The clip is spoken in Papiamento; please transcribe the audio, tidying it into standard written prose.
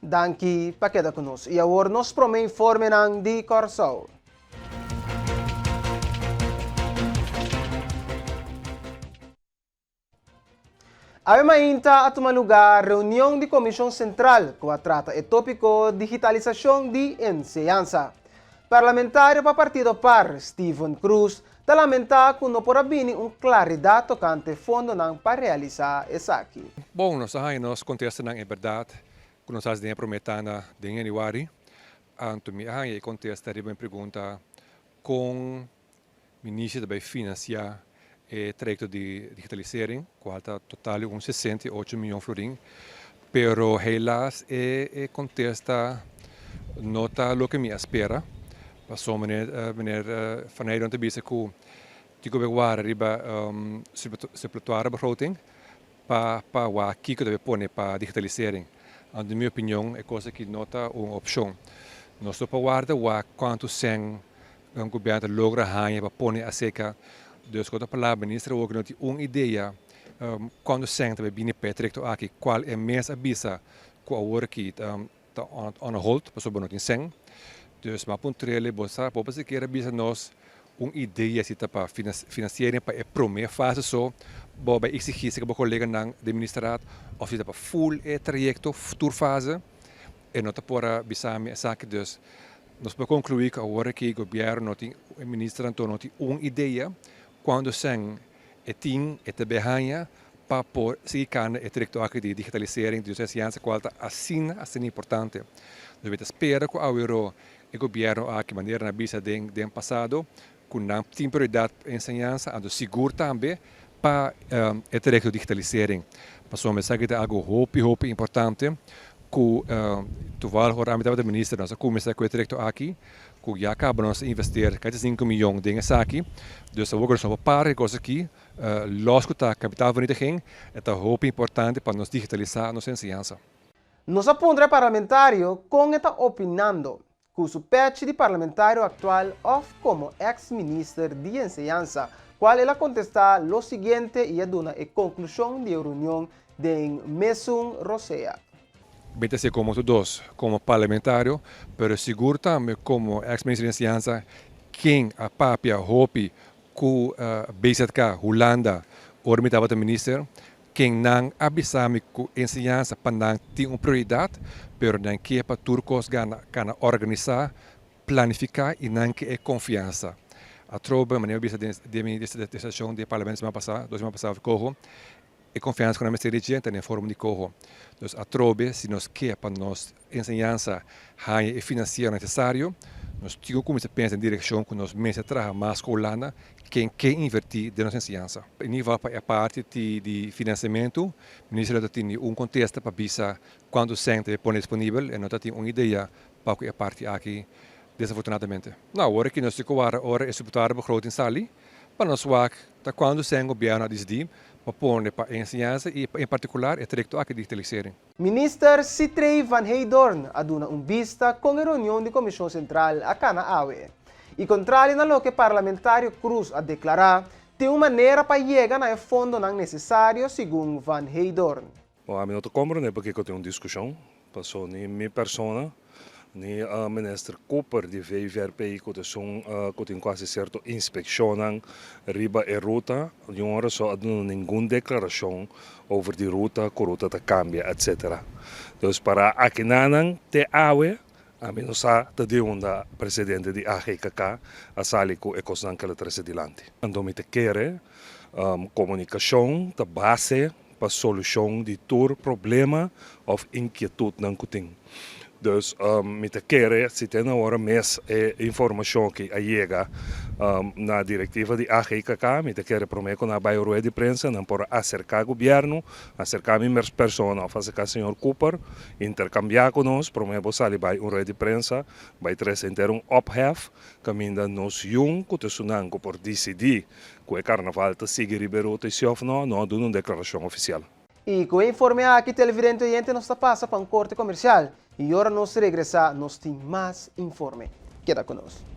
Danki pa keda ku nos. I awor nos promé informenan di Kòrsou. Awe mainta a tuma lugá reunion di Komishon Sentral ku a trata e tópiko digitalisashon di enseñansa. Parlamentario pa partido par, Steven Cruz, ta lamentá ku no por a bini un klaridat tokante fondonan pa realisá esaki. Bon, nos a haña nos kontestanan e bèrdat ku nos a hasi den e promé tanda den yanüari. Anto mi a haña e kontesta riba mi pregunta kon Minister ta bay financia e trayecto di digitalisering, cual ta total di un 68 miyon florin, pero helaas e e contesta no ta loke mi a spera, pasobra meneer meneer Van Heijden ta bisa cu tin cu bay wara riba suppletoire begroting pa pa wak kico ta bay pone pa digitalisering. Anto den mi opinion e cos aki no ta un opcion. Nos no por warda wak cuanto cen Un gobierno ta logra haña pa pone acerca. Dus cu otro palabra, minister awor no tin un idea cuando cen ta bay bini pa e trayecto aki, cual e mes a bisa cu awor aki ta on hold pasobra no tin cen. Dus mi a puntr'el, bo sa, bo por sikiera bisa nos un idea si ta pa financiering pa e prome fase so, bo bay exigi cerca bo coleganan den ministerraad of si ta pa full e trayecto, tur fase? E no ta por a bisa mi esaki dus nos por conclui cu awor aki gobierno no tin, e minister anto no tin un idea cuando sen e tin e ta bay haña pa por sigui cana e trayecto aki di digitalisering di nos enseñansa cual ta asina asina importante. Nos bay ta spera cu awero e gobierno aki manera nan a bisa den den pasado cu nan tin prioridad pa enseñansa anto sigur tambe pa e trayecto digitalisering pasobra esaki ta algo hopi hopi importante cu toevallig ora ami tabata minister nos a cuminsa cu e trayecto aki cu ya caba nos a investeer casi sinku miyon den esaki dus awor cu nos no por para e cos aki los cu ta kapitaalvernietiging e ta hopi importante pa nos digitalisa nos enseñansa. Nos a puntra e parlamentario con e ta opinando Ku su pèchi di parlamentario aktual òf komo èks minister di enseñansa, kual el a kontestá lo siguiente i a duna e konklushon di e reunion den mesun rosea. Mi ta hasi komo tur dos, komo parlamentario, pero sigur tambe komo èks minister di enseñansa, ken a papia hopi ku BZK Hulanda ora mi tabata minister, Ken nan a bisa mi ku enseñansa pa nan tin un prioridat, pero nan ke pa tur kos gana kana organisá, planifiká i nan ke e konfiansa. Atrobe, manera mi a bisa den mi disertashon di e parlamento siman pasá, dos siman pasá òf koho, e konfiansa ku nan mester di dje ta den forma di koho. Dus atrobe si nos ke pa nos enseñansa haña e finansiero nesesario, nos tin ku kuminsá pensa den direkshon ku nos mester traha mas ku Hulanda ken ke invertí den nos enseñansa. In ieder geval pa e parti di finansiamentu, minister lo ta tini un kontesta pa bisa kuantu sèn ta pone disponibel, e no ta tin un idea pa ku e parti aki desafortunadamente. No, awor aki nos tin ku wara ora e suppletoire begroting sali pa nos wak ta kuantu sèn gobièrnu a disidí pa pone pa e enseñansa i en partikular e trayekto aki di digitalisering. Minister Sithree van Heydoorn a duna un bista kon e reunion di Komishon Sentral a kana awe. I kontrali na loke parlamentario Cruz a deklará, tin un manera pa yega na e fondonan nesesario segun Van Heydoorn. Bon, ami no ta komprendé pakiko tin un diskushon, paso ni mi persona ni Minister Cooper di VVRP ku ta esun ku tin ku hasi sierto inspekshonnan riba e ruta, niun ora so a duna ningun deklarashon over di ruta, ku ruta ta kambia etsetera. Dus para akinanan te awe ami no sa ta di unda presidente di AGKK a sali ku e kosnan ku el a trese dilanti. Anto mi ta kere komunikashon ta base pa solushon di tur problema òf inkietutnan ku tin. Dus mi ta kere si te na ora mes e informashon aki a yega na direktiva di AGKK, mi ta kere promé ku nan a bai rueda di prensa nan por a aserká gobièrnu, aserká mi persona òf aserká señor Cooper, interkambiá ku nos promé bo sali bai un rueda di prensa, bai trese henter un ophef kaminda nos yun ku ta esunnan ku por disidí Ku e karnaval ta sigui riba e ruta i si òf nò, no a duna un deklarashon ofisial. I ku e informe aki, televidente oyente, nos ta pasa pa un korte komersial i ora nos regresá nos tin mas informe. Keda ku nos.